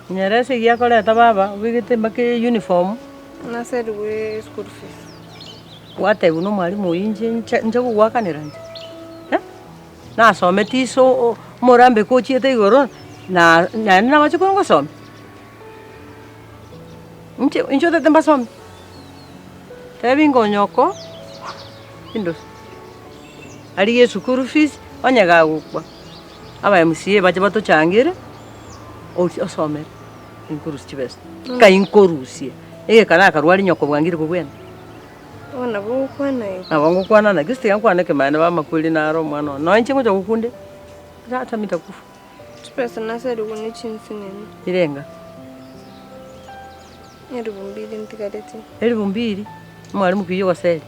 Nyerese egiya akoreta baba, obegete mpaka euniform. Naserigwe eschool fees. Gwatebiwa na omwalimu oyio inche nche nche gogoakanera inche eh? Nasometi iso o- omorambeke ochiete igoro, na naende nabachokoro ngosomia? Inche inche otagete mbasomie? Tebi ng'a onyoko indosi, arigie eschool fees, onye gagokwa, aba MCA bache batochangere, ochi osomere, inkorusia chibesa, nkai nkorusia, egeka nakarwaria nyoko bwangire kobwena. Bono nabo ogokwana igo. Nabo ngokwana naki, gose tiga nkwane ekemanyererio bamakweri naro omwana one, nonye inche ngocha gokunde, hata mi ntakufa. Chibesa naserigwe ne chinsinini. Irenga? Elifu mbili ntigareti. Elifu mbili, omwalimu ki oyio ogoseria?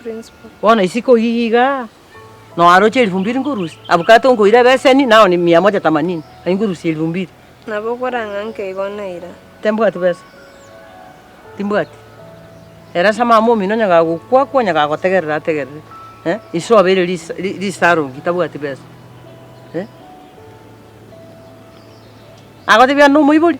Principal. Bono isiko iga igaa, noo aroche elifu mbili nkorusia, abukato nkoira ebeseni nao ni mia moja themanini, aye nkorusia elifu mbili. Nabo okorang'a nka igo naira. Timbwati besa, timbwati. Ere ase mama omino onye gagokwa akwe onye gagotegerera ategerere, eh, iso abeire risa ri risarongi tabwati besa, eh. Agotebia na omoibori,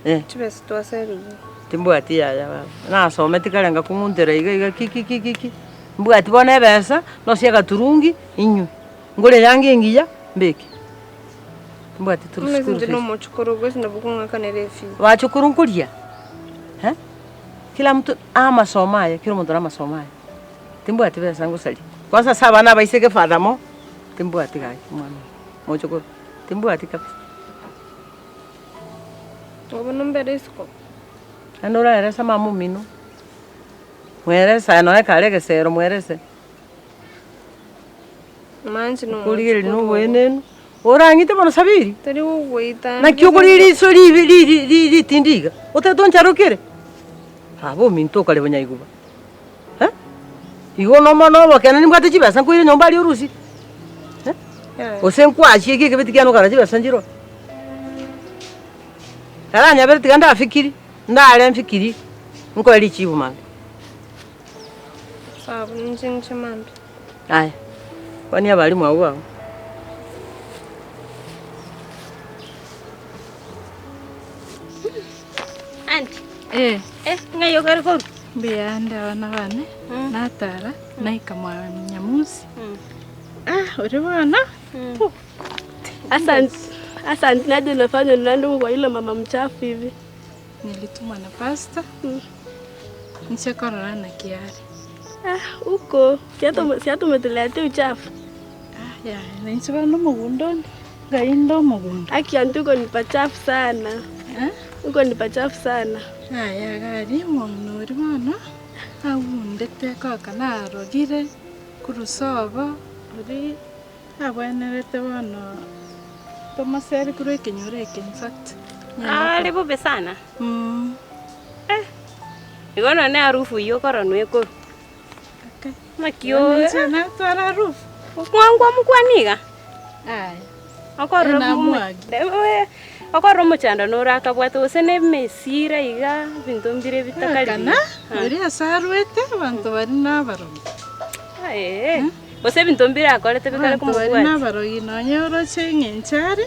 eh. Chibesa twaserigwe. Timbwati yaya baba, nasometi kare ngakung'untera iga iga ki ki ki ki ki, mbwati bono ebesa, nosie agaturungi inywe, ngore eyanga engiya mbeke. Timbwati turu Buna school inche fees. nomochukuru gose nabo kong'akanera efee. Bachukuru nkoria, eh, kila mtu amasomo aye, kera omonto na amasomo aye. Timbwati besa ngosaria, kwanza ase abana abaiseke furthermore, timbwati gaki omwana one, mochokoro, timbwati kabisa. Bono mbere isiko. Naende oraerese mama omino, mwerese aye nonya kare egesero mwerese. Manche na Okorigereria omochukuru obo. noboenenu, orang'ite bono Sabiri? Tari gogoita. Naki okoria riso ribi ri ri ri ritindi iga, otagete oncharokere? Aba ominto okare bonyaiguba eh, igo nomo nobokene nimbwate chibesa nkoire nyomba aria orusie eh, gose nkwachie eki ekebeti kiane okara chibesa nchiroo. Karanyabere tiga ndafikiri, ndare mfikiri, nkoe richibu mambia. Sawa ninche inche mambia. Aya, kwania abalimu abwo bao. Aunty, Eh, eh, ng'ai okare korwa? mbuya ande abana bane, natara, naika mwa Nyamusi. Ah, ore bono? Pu. Asante, asante naje nafanya nani kwa yule mama mchafu hivi. Nilitumwa na pastor, inche korora naki are. Ah, huko si hata umetuletea uchafu. Ah, yaya, na inche bono omogundo onde, ngai inde omogundo. Haki ya ntuko ni pachafu sana. Eh? Huko ni pachafu sana. Yaya iga aria omong'ina oria bono, agundete koka narogire, korwa sobo, oria abwenerete bono tomoseri korwa ekenyoro eke in fact. Are bobe sana. Igo nonye harufu eywo okoronwa ekorwa. Naki Bono inche natwara harufu. Mwango mokwana iga. Aya. Okorora Namwagi. okorora omochando noro akabwate gose na emesira iga ebinto mbire bitakari Kana, buya. oria ase arwete abanto baria nabarogi. Eeh, gose ebinto mbire akorete bikare Abanto baria komobwatia. nabarogi nonye oroche eng'encho are.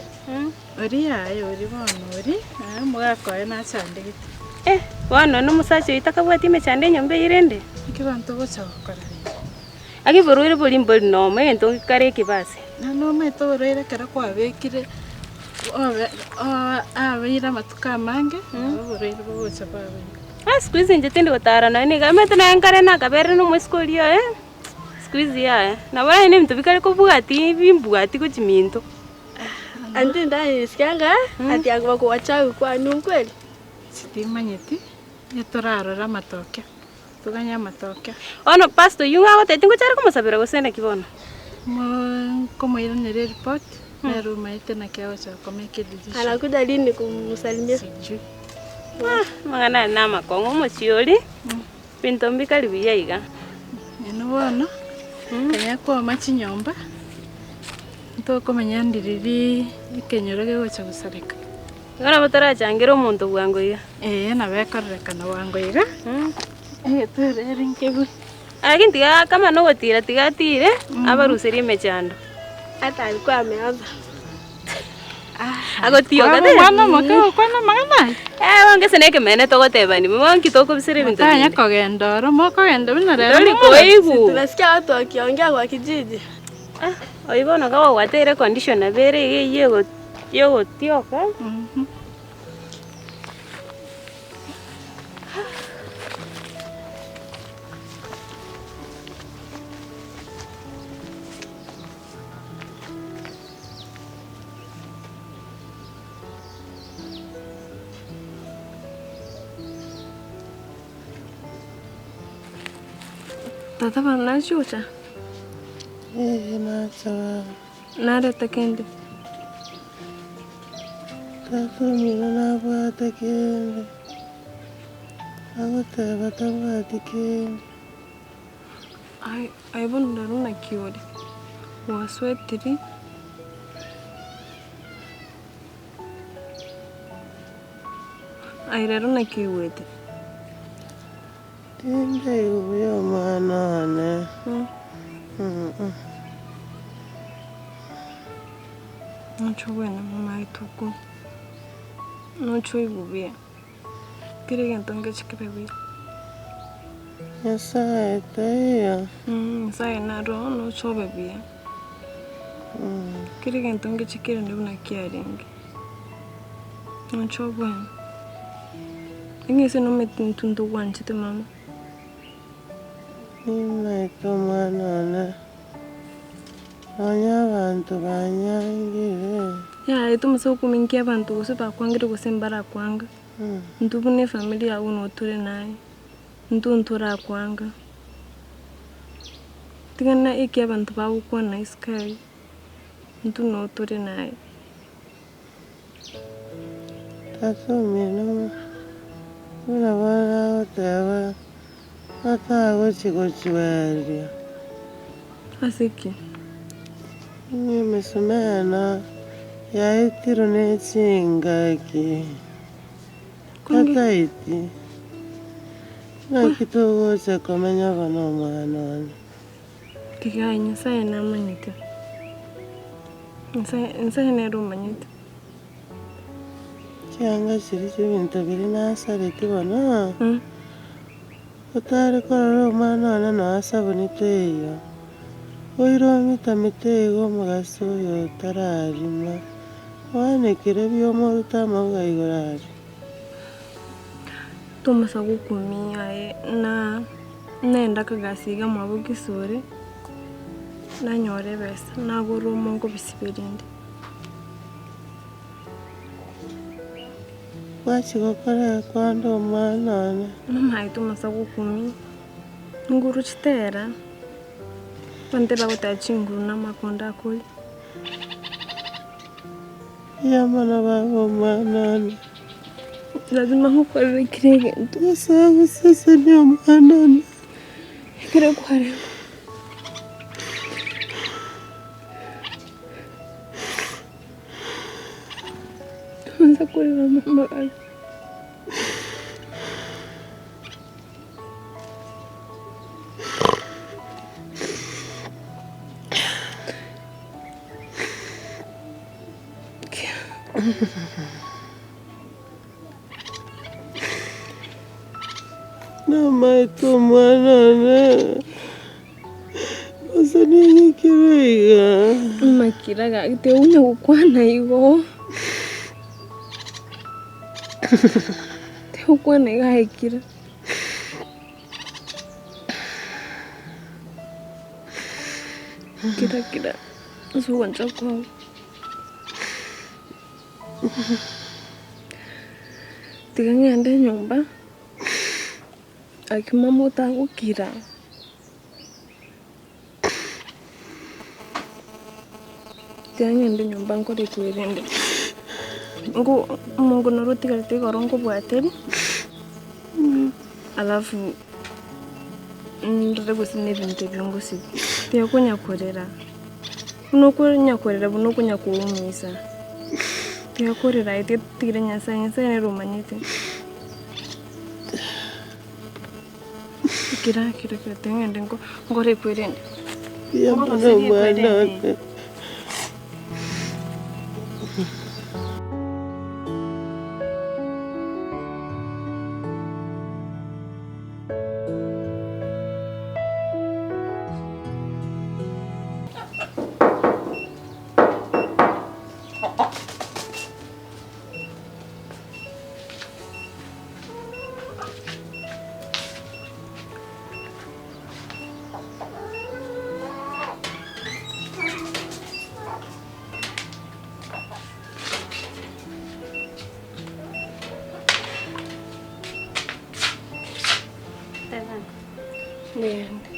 Oria aye oria bono oria, aye omogaka oye nachandegete. Eh, bono na omosacha oyio takabwati emechando enyomba eyio rende? Naki abanto ogocha gokora rende? Aye oborwaire boria mbori noma, egento kare ekebe ase. Na nomanyete oborwaire ekero kwabekire obe oo abeire amatuko amange, nabo oborwaire bogocha bwaba iga. Ah siku hizi inche tindi gotara nonya niga, omanyete naye nkare nakaberire na omoiseke oria oye, siku hizi yaya, nabo naende ebinto bikare kobwatia bimbwati gochia minto. Aunty ndanyesikianga ati akoba wachawi kwani ukweli? Sitimanyeti, etorarore amatokeo, toganye amatokeo. Bono pastor oyio ng'a agotebia tingocha are komosabera gose naki bono? Mo nkomoiraneria eripoti, nere omaete naki agocha komake edecision. Anakuja lini kumsalimia? Sijui. Ah, amang'ana aya namakong'u omochie oria, ebinto mbikari buya iga. Inwe bono, konya kwoma chinyomba. Ntokomenya ndiriri ekenyoro gegocha gosareka. Igo nabo torachangere omonto bwango iga. Ee, nabo ekororekana bwango iga, egetoro ere nkebue. Lakini tiga kama nogotira tiga atire, abaruserie emechando. Hata alikuwa ameoza. Agotioka Kwaba tari. omwana omoke ogokwana amang'ana aya? Eh, bono gese na ekemeene togotebani, bono nki tokobisera ebinto Motanya binde. kogenda oro, mokogenda buna rero Tori momorore. koigwa. Tunasikia watu wakiongea kwa kijiji. Ah, oyio bono kagogwateire econdition nabo ere iga eywo ego yogotioka. Tata bono nachia gocha? Ee, nacha baba. Narete kende. Tata omino nabwate kende, agoteba tabwati kende. Aye aye bono rero naki ore? Gwaswetiri. Aye rero naki oigwete? Tindaigwa buya omwana one. Noche obwene mama rituko, noche oigwe buya, kera egento ngeche kebe buya. Nyasaye taiyo. Nyasaye naro noche obe buya, kera egento ngeche kerende buna kiarenge, noche obwene. Eng'ese nomanyete intwe ntogwanchete mama. Nimaete omwana one, nonya abanto banyangire. Yaya tomasa gokuminkia abanto gose bakwangire gose mbarakwanga, intwe buna efamiri yago noo tore naye, intwe ntorakwanga. Tigana eki abanto bagokwana isiko aria, intwe noo tore naye. Tata omino buna bono agoteba atagochi gochweria. Ase ki? Ng'a emesumeno yaetirwe ne chingaki, tataeti, naki togocha komenya bono omwana one. Tiga Nyasaye namanyete, Nyasaye Nyasaye nere omanyete. Chianga chiria chi'ebinto biria nasareti bono, otare korora omwana one nonya sabuni teiyo, oire omitamete iga omogaso oyo otararima, oanekere buya omorute amauga igoro aria. Tomosa gokumia aye na nenda akagasi iga mwabo Kisore, nanyora ebesa, nagora omongo bisibe rende. Gwachia gokora ekonda omwana one. Mama aye tomosa gokumia, nguru chitera, abanto ebagoteba chinguru na amakonda akoria. Mbuya mono baba omwana one. Lazima nkokorere kera egento. Nyasae agosesenie omwana one. Ekero kwarenge. Toansa korera mama gaki. Namaete omwana one, gose ning'ikire iga. Amakira gaki teunya gokwana igo, tegokwana iga aye kira. Kira kira ase ogwancha kwao. Tiga ng'ende nyomba, aki mama otagokira. Tiga ng'ende nyomba nkore ekwerende, nko omongo noro otigarete igoro nkobwateria, alafu ndore gose na ebinto ebio ngosibia. Tiga konya korera. Buna okonya korera buna okonya koumisa. Tiga korera aye tiga totigere Nyasaye, Nyasaye nere omanyete. Kira kira kira tiga ng'ende nko nkore ekwerende. Mbuya mono omwana one. Mbuyande.